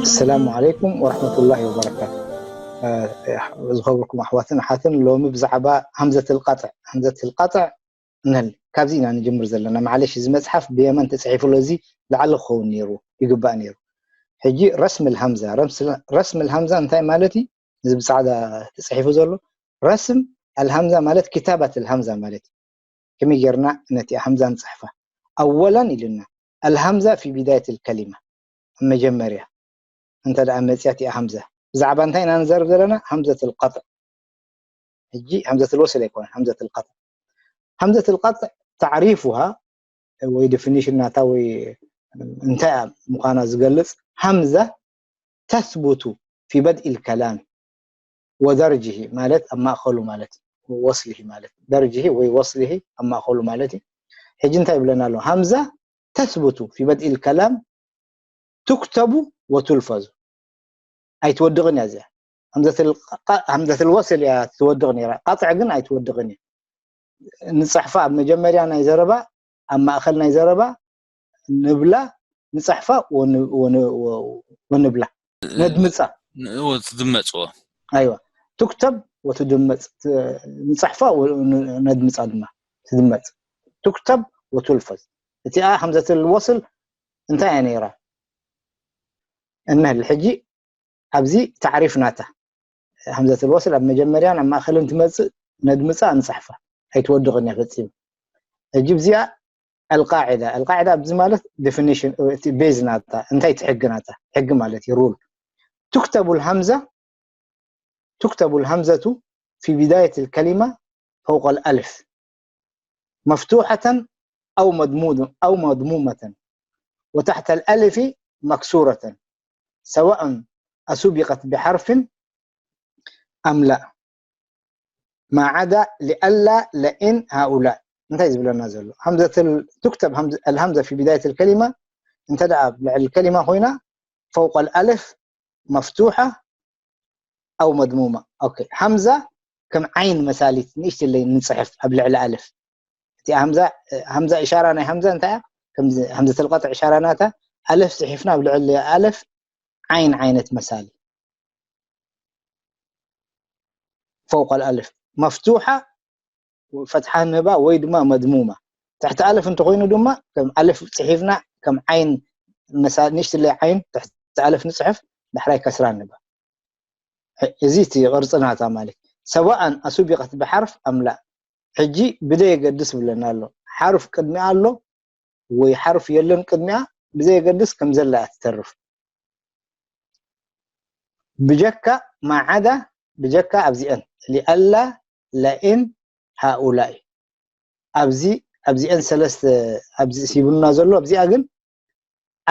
السلام عليكم ورحمة الله وبركاته. ዝኸበርኩም ኣሕዋትን ኣሓትን፣ ሎሚ ብዛዕባ همزة القطع همزة القطع ንል ካብዚ ኢና ንጅምር ዘለና። ማዕለሽ፣ እዚ መፅሓፍ ብየመን ተፅሒፉ ኣሎ፣ እዚ ላዕሊ ክኸውን ነይሩ፣ ይግባእ ነይሩ። ሕጂ ረስም الهمزة، ረስም الهمزة እንታይ ማለት እዩ? እዚ ብፃዕዳ ተፅሒፉ ዘሎ ረስም الهمزة ማለት كتابة الهمزة ማለት እዩ። ከመይ ጌርና ነቲ همزة ንፅሕፋ? ኣወላን ኢሉና الهمزة في بداية الكلمة፣ ኣብ መጀመርያ እንተ ደኣ መፅያ እቲኣ همزة። ብዛዕባ እንታይ ኢና ንዘርብ ዘለና? همزة القطع። ሕጂ همزة الوصل ኣይኮነን፣ همزة القطع። همزة القطع تعريفها ወይ definition ናታ ወይ እንታይ እያ ምዃና ዝገልጽ፣ همزة تثبت في بدء الكلام ودرجه ማለት ኣብ ማእኸሉ ማለት እዩ። وصله ማለት درجه ወይ وصله ኣብ ማእኸሉ ማለት እዩ። ሕጂ እንታይ ይብለና ኣሎ? همزة تثبت في بدء الكلام تكتب وتلفظ። ኣይትወድቕን እያ እዚኣ። همزة الق-، همزة الوصل እያ ትወድቕ ነይራ። قطع ግን ኣይትወድቕን እያ። ንፅሕፋ ኣብ መጀመርያ ናይ ዘረባ፣ ኣብ ማእኸል ናይ ዘረባ ንብላ፣ ንፅሕፋ ወን-፣ ወን-፣ ወ-፣ ወንብላ። ነድምፃ። ን-፣ ወ-፣ ትድመፅዎ። ኣይዋ። تكتب وتدمج። ት-፣ ንፅሕፋ ወ-፣ ን-፣ ነድምፃ ድማ። ትድመፅ። تكتب وتلفظ። እቲኣ همزة الوصل እንታይ እያ ነይራ? እንህል ሕጂ ኣብዚ تعريف ናታ همزة الوصل ኣብ መጀመርያን ኣብ ማእኸልን ትመፅእ፣ ነድምፃ፣ ንፅሕፋ። ኣይትወድቕን እያ ፈፂሙ። ሕጂ ብዚኣ القاعدة، القاعدة ኣብዚ ማለት definition፣ እቲ ቤዝ ናታ፣ እንታይ እቲ ሕጊ ናታ፣ ሕጊ ማለት እዩ፣ rule። تكتب الهمزة، تكتب الهمزة في بداية الكلمة فوق الألف مفتوحة أو مضموم-، أو مضمومة وتحت الألف مكسورة سواء أسبقت بحرف أم لا ما عدا لئلا لئن هؤلاء። እንታይ ዝብለና ዘሎ؟ همزة ال-، تكتب همز-، الهمزة في بداية الكلمة، እንተ ደኣ ኣብ ልዕሊ ከሊማ ኮይና فوق الألف مفتوحة أو مضمومة. ኦኬ፣ همزة ከም ዓይን መሳሊት ንእሽትለይ ንፅሕፍ ኣብ ልዕሊ ኣልፍ። እቲ همزة، همزة إشارة ናይ همزة እንታይ እያ? ከምዚ همزة القطع إشارة ናታ ኣልፍ ፅሒፍና ኣብ ልዕሊ ኣልፍ ዓይን ዓይነት መሳሊ። فوق الألف مفتوحة ፈትሓ ንህባ ወይ ድማ መድሙማ። ትሕቲ ኣልፍ እንተኾይኑ ድማ ከም ኣልፍ ፅሒፍና ከም ዓይን መሳ-፣ ንእሽትለይ ዓይን ትሕቲ ኣልፍ ንፅሕፍ፣ ዳሕራይ ከስራ ንህባ። ሕ-፣ እዚ እቲ ቅርፂ ናታ ማለት። سواء أسبقت بحرف أم لا። ሕጂ ብደየገድስ ብለና ኣሎ። ሓርፍ ቅድሚኣ ኣሎ ወይ ሓርፍ የለን ቅድሚኣ፣ ብዘየገድስ ከም ዘላ እያ ትተርፍ። ብጀካ ما عدا፣ ብጀካ ኣብዚአን لئلا لئن هؤلاء። ኣብዚ፣ ኣብዚአን ሰለስተ፣ ኣብዚ ሂቡና ዘሎ፣ ኣብዚኣ ግን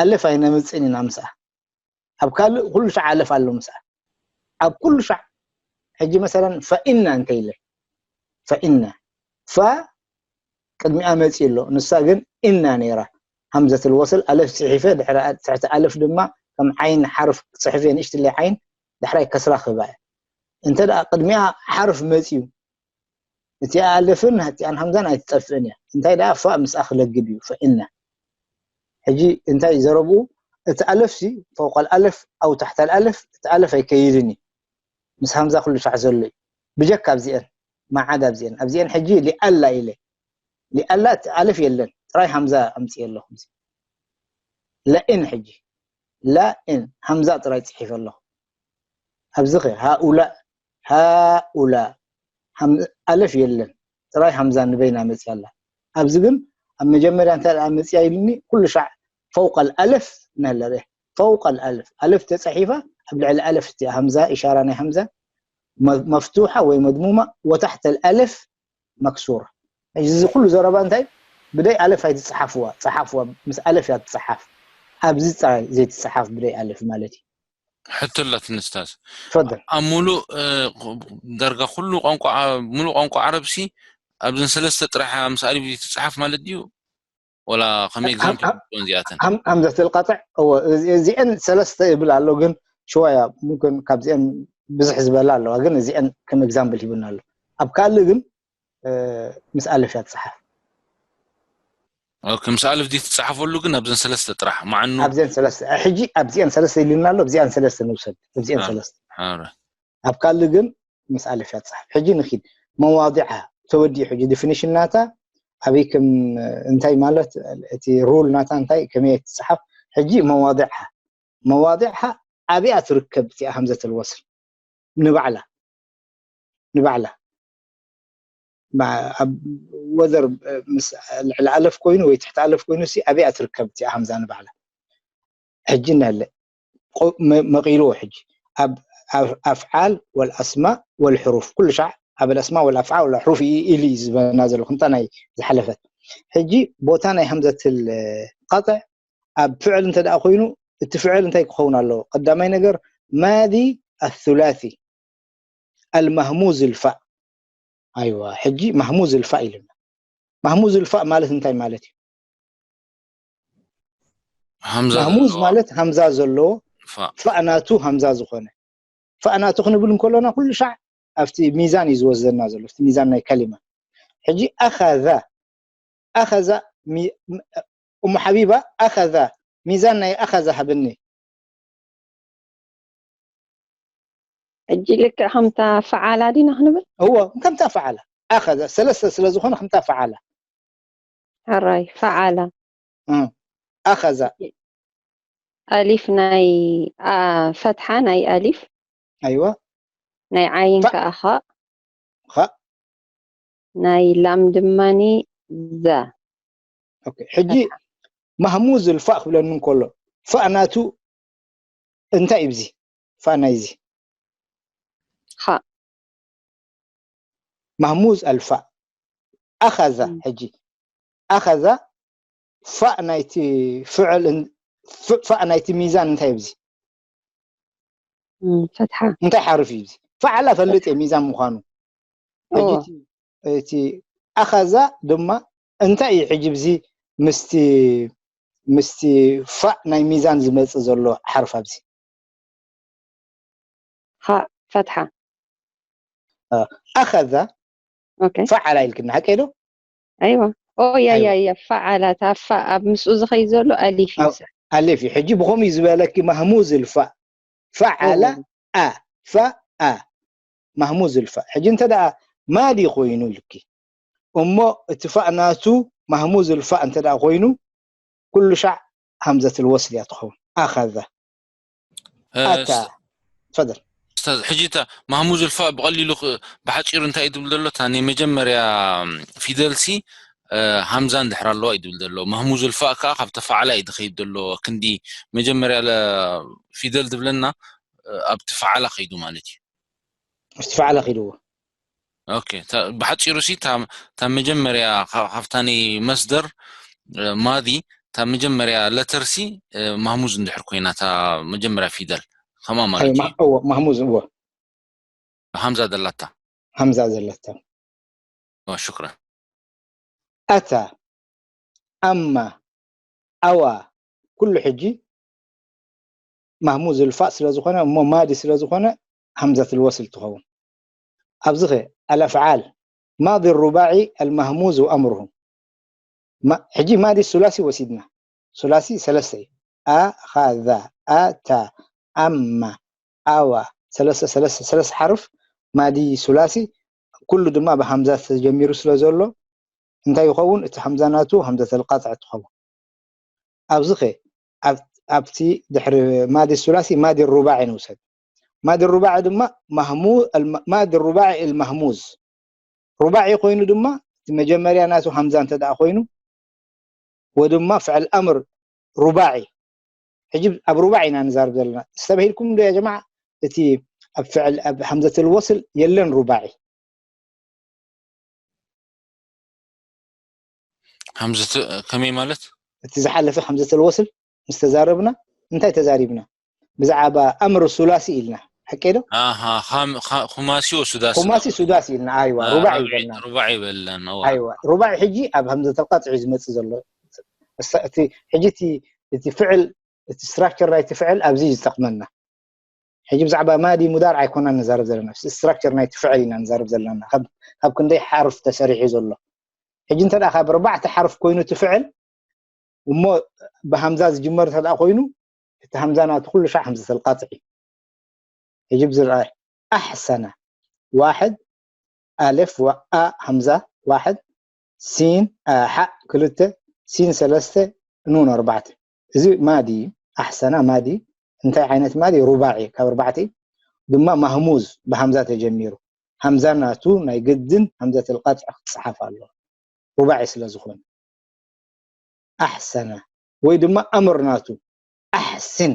ኣልፍ ኣይነምፅእን ኢና ምስኣ። ኣብ ካልእ ኩሉ ሻዕ ኣልፍ ኣሎ ምስኣ። ኣብ ኩሉ ሻዕ ሕጂ መሰለን ፈኢና እንተ ኢለ፣ ፈኢና፣ ፈ ቅድሚኣ መፂኡ ኣሎ። ንሳ ግን እና ነይራ። همزة الوصل ኣልፍ ፅሒፈ፣ ድሕሪ ኣ-፣ ትሕቲ ኣልፍ ድማ ከም ዓይን ሓርፍ ክፅሕፍ እየ፣ ንእሽትለይ ዓይን፣ ዳሕራይ ከስራ ክህባ እየ። እንተ ደኣ ቅድሚኣ ሓርፍ መፂኡ፣ እቲኣ ኣልፍን እቲኣን همزة ን ኣይትጠፍእን እያ። እንታይ ደኣ ፋእ ምስኣ ክለግብ እዩ፣ ፈኢና። ሕጂ እንታይ ዘረብኡ፣ እቲ ኣልፍሲ فوق الألف أو تحت الألف، እቲ ኣልፍ ኣይከይድን እዩ። ምስ همزة ኩሉ ሻዕ ዘሎ እዩ። ብጀካ ኣብዚአን፣ ما عدا ኣብዚአን። ኣብዚአን ሕጂ لئلا ኢለ። لئلا እቲ ኣልፍ የለን። ጥራይ همزة ኣምፅኤ ኣለኹ። لئن ሕጂ። لئن همزة ጥራይ ፅሒፈ ኣለኹ። ኣብዚ ኸ هؤلاء، هؤلاء። ሃም-፣ ኣልፍ የለን። ጥራይ همزة ንበይና መፅያ ኣላ። ኣብዚ ግን ኣብ መጀመርያ እንታይ ደኣ መፅያ ኢሉኒ፣ ኩሉ ሻዕ فوق الألف ነለበ። فوق الألف። ኣልፍ ተፃሒፋ፣ ኣብ ልዕሊ ኣልፍ እቲኣ همزة، إشارة ናይ همزة፣ መ-፣ مفتوحة ወይ مضمومة، وتحت الألف مكسورة። ሕጂ እዚ ኩሉ ዘረባ እንታይ? ብደይ ኣልፍ ኣይትፅሓፍዋ፣ ፀሓፍዋ፣ ምስ ኣልፍ እያ ትፅሓፍ። ኣብዚ ጥራይ ዘይትፅሓፍ ብደይ ኣልፍ ማለት እዩ። ሕቶ ኣላትኒ ኡስታዝ። ትፈደል። ኣብ ሙሉእ፣ እ፣ ዳርጋ ኩሉ ቋንቋ ዓ-፣ ሙሉእ ቋንቋ ዓረብሲ ኣብዘን ሰለስተ ጥራሕ ምስ ኣልፍ እዩ ትፅሓፍ ማለት ድዩ? ወላ ከም እ፣ ኤግዛምፕል ሃም-፣ እዚኣተን? ሃም-፣ همزة القطع፣ እወ፣ እዚ-፣ እዚአን ሰለስተ ይብል ኣሎ፣ ግን ሽዋያ ሙምክን ካብዚአን ብዙሕ ዝበላ ኣለዋ፣ ግን እዚአን ከም ኤግዛምፕል ሂቡና ኣሎ። ኣብ ካልእ ግን፣ እ፣ ምስ ኣልፍ እያ ትፅሓፍ። ኦኬ፣ ምስ ኣልፍ ድዩ ትጻሓፈሉ? ግን ኣብዘን ሰለስተ ጥራሕ መዓኑ። ኣብዚአን ሰለስተ ሕጂ ኣብዚአን ሰለስተ ኢልና ኣሎ። ኣብዚአን ሰለስተ ንውሰድ። ኣብዚአን ሰለስተ ኣብ ካልእ ግን ምስ ኣልፍ እያ ትጻሓፍ። ሕጂ ንኺድ መዋዲዓ ተወዲኡ። ሕጂ ዲፊኒሽን ናታ ኣበይ ከም እንታይ ማለት እቲ ሩል ናታ እንታይ ከመይ ትጻሓፍ። ሕጂ መዋዲዓ መዋዲዓ ኣበያ ትርከብ እቲኣ ሃምዘተል ወስል ንባዕላ ንባዕላ ወዘር ምስ ልዕሊ ኣለፍ ኮይኑ ወይ ትሕቲ ኣለፍ ኮይኑ ሲ ኣበያ ትርከብ እቲኣ ሃምዛ ንባዕላ። ሕጂ እናለ መቂልዎ ሕጂ ኣብ ኣፍዓል ወልኣስማእ ወልሕሩፍ ኩሉ ሻዕ ኣብ ኣልኣስማእ ወልኣፍዓል ወልኣሕሩፍ ኢሉ እዩ ዝበና ዘሎ። ክንታ ናይ ዝሓለፈት ሕጂ ቦታ ናይ ሃምዘትል ቀጥዕ ኣብ ፍዕል እንተ ደኣ ኮይኑ እቲ ፍዕል እንታይ ክኸውን ኣለዎ? ቀዳማይ ነገር ማዲ ኣثلاثي ኣልማህሙዝ ልፋእ። ኣይዋ ሕጂ ማህሙዝ ልፋእ ኢልና። ማህሙዝ ልፋእ ማለት እንታይ ማለት እዩ? ሃምዛ ማህሙዝ ዘለዎ ማለት ሃምዛ ዘለዎ ፋእ። ፋእ ናቱ ሃምዛ ዝኾነ ፋእ ናቱ ክንብል እንከሎና ኩሉ ሻዕ ኣብቲ ሚዛን እዩ ዝወስደና ዘሎ፣ ኣብቲ ሚዛን ናይ ከሊማ። ሕጂ ኣኸዛ ኣኸዛ ሚ- ም- እሙ ሓቢባ ኣኸዛ ሚዛን ናይ ኣኸዛ ሃብኒ። ሕጂ ልክዕ ከምታ ፈዓላ ዲና ክንብል? እዎ ከምታ ፈዓላ ኣኸዛ ሰለስተ ስለ ዝኾነ ከምታ ፈዓላ ሕራይ ፈዓላ። እ፣ ኣኸዛ ኣሊፍ ናይ ኣ- ፈትሓ ናይ ኣሊፍ ኣይዋ ናይ ዓይን ፋ- ከኣ ኻእ ኻእ ናይ ላም ድማኒ ዘ ኦኬ። ሕጂ ማህሙዝ ልፋእ ክብለኒ እንከሎ ፋእ ናቱ እንታይ እዩ ብዚ ፋእ ናይዚ ኻእ ማህሙዝ ኣልፋእ ኣኸዛ ም። ሕጂ ኣኸዛ ፋእ ናይቲ ፍዕል እን- ፍ- ፋእ ናይቲ ሚዛን እንታይ እዩ ብዚ ም፣ ፈትሓ እንታይ ሓርፍ እዩ ብዚ ፈዓላ ፈልጥ እየ ሚዛን ምዃኑ ሕጂ እዎ እቲ- እቲ ኣኸዛ ድማ እንታይ እዩ ሕጂ ብዚ ምስቲ ምስቲ ፋእ ናይ ሚዛን ዝመጽእ ዘሎ ሓርፍ ኣብዚ ኻእ ፈትሓ ኣኸዛ ኦኬ ፈዓላ ኢልክና ሓቀ ዶ ኣይዋ ኦ ያ ያ ኣይዋ ያ ፈዓላ እታ ፋእ ኣብ ምስኡ ዝኸይድ ዘሎ ኣሊፍ እዩ ኣው- ኣሌፍ እዩ ሕጂ ብኸምኡ እዩ ዝበለኪ ማህሙዝ ልፋእ ፈዓላ እዎ ኣ ፋእ ኣ ማህሙዝ ልፋእ ሕጂ እንተ ደኣ ማዲ ኮይኑ ኢልኪ እሞ እቲ ፋእ ናቱ ማህሙዝ ልፋእ እንተ ደኣ ኮይኑ ኩሉ ሻዕ ሃምዘት ልወስል እያ ትኸውን ኣኸዘ እ፣ ኣታ ስ- ፈደል ኡስታዝ፣ ሕጂ እታ ማህሙዝ ልፋእ ብቐሊሉ ክ- ብሓፂሩ እንታይ እዩ ዝብል ዘሎ? እታ ናይ መጀመርያ ፊደል ሲ እ፣ ሃምዛ እንድሕር ኣለዋ እዩ ዝብል ዘሎ። ማህሙዝ ልፋእ ከዓ ካብ ተፈዓላ እዩ ዝኸይድ ዘሎ። ክንዲ መጀመርያ ለ- ፊደል ዝብለና እ፣ ኣብ ተፈዓላ ከይዱ ማለት እዩ። ምስቲ ፈዓላ ኺድዎ ኦኬ፣ እታ- ብሓፂሩ ሲ እታ እታ መጀመርያ ካ- ካብታ ናይ መስደር እ፣ ማዲ እታ መጀመርያ ለተር ሲ እ፣ ማህሙዝ እንድሕር ኮይና እታ መጀመርያ ፊደል ከማ ማለት እዩ። እዎ ማህሙዝ እዎ ሃምዛ ዘላታ ሃምዛ ዘለታ ዋ፣ ሽክራን። ኣታ ኣማ ኣዋ ኩሉ ሕጂ ማህሙዝ ልፋእ ስለ ዝኾነ እሞ ማዲ ስለ ዝኾነ ሃምዘት ልወስል ትኸውን ኣብዚ ኸ ኣልኣፍዓል ማዲ ሩባዒ ኣልማህሙዝ ወኣምርሁ ማ- ሕጂ ማዲ ሱላሲ ወሲድና ሱላሲ ሰለስተ እዩ ኣኻዛ ኣታ ኣማ ኣዋ ሰለስተ ሰለስተ ሰለስተ ሓርፍ ማዲ ሱላሲ ኩሉ ድማ ብሃምዛ ተጀሚሩ ስለ ዘሎ እንታይ ይኸውን እቲ ሃምዛ ናቱ ሃምዘት ኣልቃጥዕ ትኸውን ኣብዚ ኸ ኣብ- ኣብቲ ድሕሪ ማዲ ሱላሲ ማዲ ሩባዒ ንውሰድ ማዲ ሩባዒ ድማ ማህሙ ኣልማ- ማዲ ሩባዒ እልማህሙዝ ሩባዒ ኮይኑ ድማ እቲ መጀመርያ ናቱ ሃምዛ እንተ ደኣ ኮይኑ ወድማ ፍዕል ኣምር ሩባዒ ሕጂ ኣብ ሩባዕ ኢና ንዛርብ ዘለና ዝተበሂልኩም ዶ ያ ጀማዓ እቲ ኣብ ፍዕል ኣብ ሃምዘት ልወስል የለን ሩባዒ ሃምዘት ከመይ ማለት እቲ ዝሓለፈ ሃምዘት ልወስል ምስ ተዛረብና እንታይ ተዛሪብና ብዛዕባ ኣምር ሱላሲ ኢልና ሓቀይ ዶ ኣሃ ኻም- ኻ- ኩማሲ ወሱዳሲ ኩማሲ ሱዳሲ ኢልና ኣይዋ አ፣ ሩባዕ ሩባዕ- ይበልና ሩባዕ ይበለን። እዋ። ኣይዋ ሩባዕ ሕጂ ኣብ ሃምዘት ልቃጥዕ እዩ ዝመፅእ ዘሎ እሳ- እቲ ሕጂ እቲ እቲ ፍዕል እቲ ስትራክቸር ናይቲ ፍዕል ኣብዚ እዩ ዝጠቅመና ሕጂ ብዛዕባ ማዲ ሙዳር ኣይኮና ንዛረብ ዘለና ስትራክቸር ናይቲ ፍዕል ኢና ንዛረብ ዘለና ካብ ካብ ክንደይ ሓርፍ ተሰሪሑ ዘሎ ሕጂ እንተ ካብ ኣርባዕተ ሓርፍ ኮይኑ እቲ ፍዕል እሞ ብሃምዛ ዝጅመር እንተ ደኣ ኮይኑ፣ እቲ ሃምዛ ናቱ ኩሉ ሻዕ ሃምዘተል ቃጥዕ እዩ። ሕጂ ብዚ ረኣይ፣ ኣሕሰነ፣ ዋሕድ፣ ኣሌፍ፣ ዋ-፣ ኣ፣ ሃምዛ፣ ዋሕድ፣ ሲን፣ ኣ፣ ሓእ፣ ክልተ፣ ሲን፣ ሰለስተ፣ ኑን፣ ኣርባዕተ። እዚ ማዲ፣ ኣሕሰና ማዲ፣ እንታይ ዓይነት ማዲ? ሩባዒ፣ ካብ ኣርባዕተ እዩ። ድማ ማህሙዝ፣ ብሃምዛ ተጀሚሩ። ሃምዛ ናቱ ናይ ግድን ሃምዘተል ቃጥዕ ክትጽሓፍ ኣለዎ። ሩባዒ ስለ ዝኾነ። ኣሕሰነ፣ ወይ ድማ ኣምር ናቱ፣ ኣሕስን፣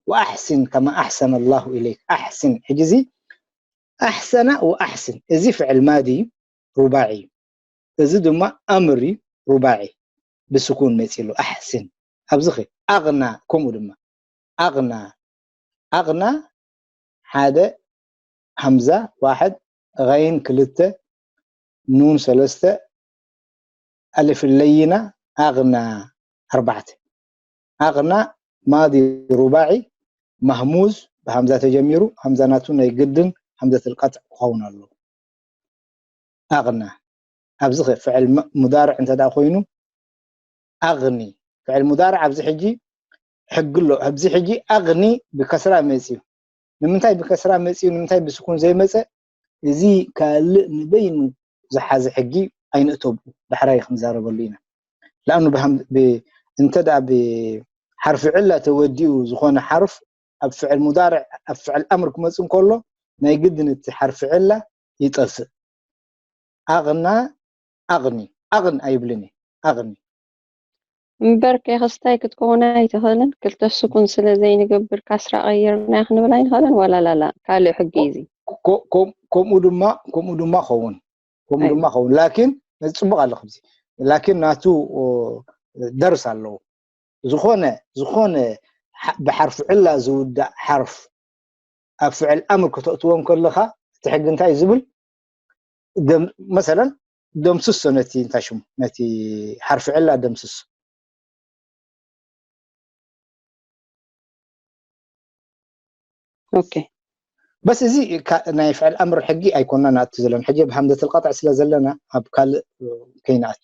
ወኣሕሲን ከማ ኣሕሰነ ኣላሁ ኢለይክ። ኣሕሲን። ሕጂ እዚ ኣሕሰነ ወኣሕሲን፣ እዚ ፍዕል ማዲ ሩባዒ እዩ። እዚ ድማ ኣምር እዩ፣ ሩባዒ ብስኩን መጺሉ፣ ኣሕሲን። ኣብዚ ኸ ኣቕና፣ ከምኡ ድማ ኣቕና። ኣቕና ሓደ፣ ሃምዛ ዋሕድ፣ ቐይን ክልተ፣ ኑን ሰለስተ፣ ኣልፍ ለይና፣ ኣቕና ኣርባዕተ። ኣቕና ማዲ ሩባዒ፣ ማህሙዝ ብሃምዛ ተጀሚሩ፣ ሃምዛ ናቱ ናይ ግድን ሃምዘተል ቀጥዕ ክኸውን ኣለዎ። ኣቕና። ኣብዚ ኸ ፍዕል ም-፣ ሙዳርዕ እንተ ደኣ ኮይኑ፣ ኣቕኒ። ፍዕል ሙዳርዕ ኣብዚ ሕጂ ሕጊ ኣሎ። ኣብዚ ሕጂ ኣቕኒ ብከስራ መጺኡ። ንምንታይ ብከስራ መጺኡ፣ ንምንታይ ብስኩን ዘይመጸ? እዚ ካልእ ንበይኑ ዝሓዘ ሕጊ ኣይንእተብኡ። ዳሕራይ ክንዛረበሉ ኢና። ለኣኑ ብሃም-፣ ብ-፣ እንተ ደኣ ብሓርፊ ዕላ ተወዲኡ ዝኾነ ሓርፍ ኣብ ፍዕል ሙዳርዕ፣ ኣብ ፍዕል ኣምር ክመጽእ እንከሎ፣ ናይ ግድን እቲ ሓርፊ ዕላ ይጠፍእ። ኣቕና፣ ኣቕኒ፣ ኣቕን ኣይብልን እየ። ኣቕኒ። እምበር ከይኸስታይ ክትከውን ኣይትኽእልን። ክልተ ስኩን ስለ ዘይንገብር ካስራ ቀይርና ክንብል ኣይንኽእልን። ዋላ ላላ ካልእ ሕጊ እዩ እዚ። ኮ-፣ ኮ-፣ ከምኡ ድማ፣ ከምኡ ድማ ኸውን። ከምኡ ኣይ። ድማ ኸውን። ላኪን፣ ጽቡቕ ኣሎ ከምዚ። ላኪን ናቱ፣ ኦ፣ ደርስ ኣለዎ። ዝኾነ፣ ዝኾነ ሓ-፣ ብሓርፊ ዕላ ዝውዳእ ሓርፍ ኣብ ፍዕል ኣምር ከተእትዎ እንከለኻ፣ እቲ ሕጊ እንታይ እዩ ዝብል? ደም-፣ መሰለን፣ ደምስሶ ነቲ፣ እንታይ ሽሙ፣ ነቲ ሓርፊ ዕላ ደምስሶ። ኦኬ። በስ እዚ ካ-፣ ናይ ፍዕል ኣምር ሕጊ ኣይኮና ንኣቱ ዘለና። ሕጂ ኣብ ሃምዘተል ቀጥዕ ስለ ዘለና፣ ኣብ ካልእ ከይንኣቱ።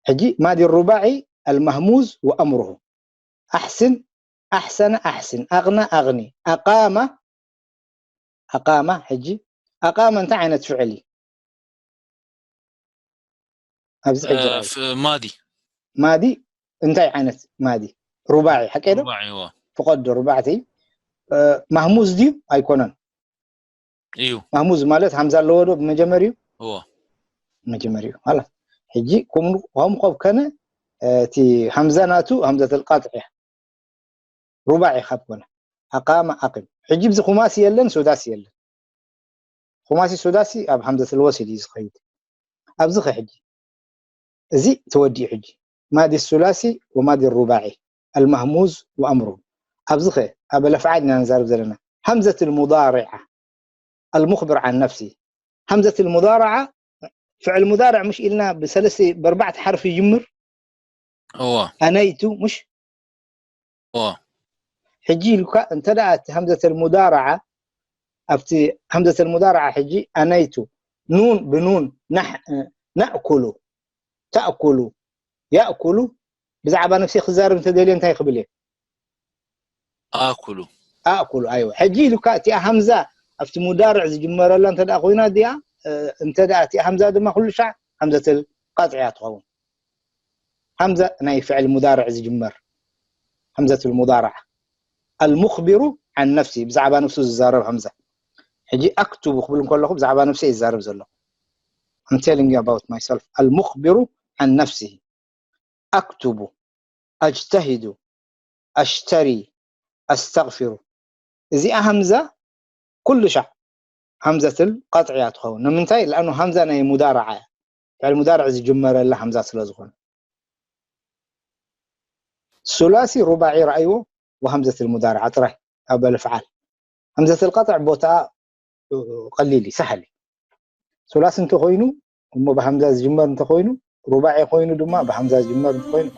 ሕጂ ማዲ ሩባዒ ኣልማህሙዝ ወኣምሩሁ። ኣሕስን፣ ኣሕሰነ፣ ኣሕስን። ኣቕና፣ ኣቕኒ። ኣቃማ፣ ኣቃማ። ሕጂ ኣቃማ እንታይ ዓይነት ፍዕል እዩ? ኣብዚ ሕጂ እ፣ ርኣዩ። ፍ-፣ ማዲ። ማዲ እንታይ ዓይነት ማዲ? ሩባዒ፣ ሓቀይ ዶ? ሩባዒ፣ እዋ። ፍቐድ ዶ ሩባዕቲ? እ፣ ማህሙዝ ድዩ? ኣይኮነን። እዩ። ማህሙዝ ማለት ሃምዛ ኣለዎ ዶ ብመጀመሪኡ? እዎ። መጀመሪኡ። ኻላስ። ሕጂ ከምኡ፣ ከምኡ ካብ ከነ፣ እ፣ እቲ ሃምዛ ናቱ ሃምዘተል ቃጥዕ እያ። ሩባዒ ካብ ኮነ። ኣቃመ፣ ኣቂም። ሕጂ ብዚ ኹማሲ የለን፣ ሱዳሲ የለን። ኹማሲ፣ ሱዳሲ ኣብ ሃምዘተል ወስል እዩ ዝኸይድ። ኣብዚ ኸ ሕጂ? እዚ ተወዲኡ ሕጂ። ማዲ ሱላሲ ወማዲ ሩባዒ፣ ኣልማህሙዝ ወኣምሩ። ኣብዚ ኸ ኣብ ለፍዓል ኢና ንዛረብ ዘለና። ሃምዘትል ሙዳሪዓ፣ ኣልሙኽብር ዓን ነፍሲ። ሃምዘትል ሙዳሪዓ፣ ፍዕል ሙዳሪዕ ምሽ ኢልና ብሰለስተ፣ ብኣርባዕተ ሓርፊ ይጅምር? እዋ። ኣነይቱ፣ ምሽ? እዋ። ሕጂ ኢልካ እንተ ደኣ እቲ ሃምዘተል ሙዳረዓ፣ ኣብቲ ሃምዘተል ሙዳረዓ ሕጂ ኣነይቱ፣ ኑን ብኑን፣ ናሕ-፣ ናእኩሉ፣ ተእኩሉ፣ ያእኩሉ፣ ብዛዕባ ነፍሲ ክዛረብ እንተደልየ እንታይ ክብል እየ? ኣኩሉ። ኣእኩሉ፣ ኣይወ። ሕጂ ኢልካ እቲኣ ሃምዛ ኣብቲ ሙዳርዕ ዝጅመረላ እንተ ደኣ ኮይና እዚኣ፣ እ፣ እንተ ደኣ እቲኣ ሃምዛ ድማ ኩሉ ሻዕ ሃምዘተል ቃጥዕያ ትኸውን። ሃምዛ ናይ ፍዕል ሙዳርዕ ዝጅመር፣ ሃምዘቱል ሙዳርዓ። ኣልሙኽቢሩ ዓን ነፍሲ፣ ብዛዕባ ነፍሱ ዝዛረብ ሃምዛ። ሕጂ ኣክቱቡ ክብል እንከለኹ ብዛዕባ ነፍሲ እየ ዝዛረብ ዘለኹ። I'm telling you about myself. ኣልሙኽቢሩ ዓን ነፍሲ። ኣክቱቡ፣ ኣጅተሂዱ፣ ኣሽተሪ፣ ኣስተግፊሩ። እዚኣ ሃምዛ ኩሉ ሻዕ ሃምዘትል ቀጥዕያ ትኸውን። ንምንታይ? ለኣኑ ሃምዛ ናይ ሙዳረዓ እያ። ፍዕል ሙዳርዕ ዝጅመረላ ሃምዛ ስለ ዝኾነ። ሱላሲ ሩባዒ ረኣይዎ፣ ወሃምዘትል ሙዳረዓ ጥራይ ኣብ ኣፍዓል። ሃምዘትል ቀጥዕ ቦታኣ፣ እ፣ ቀሊል እዩ፣ ሳህል እዩ። ሱላሲ እንተኾይኑ፣ እሞ ብሃምዛ ዝጅመር እንተኾይኑ፣ ሩባዒ ኮይኑ ድማ ብሃምዛ ዝጅመር እንተኾይኑ፣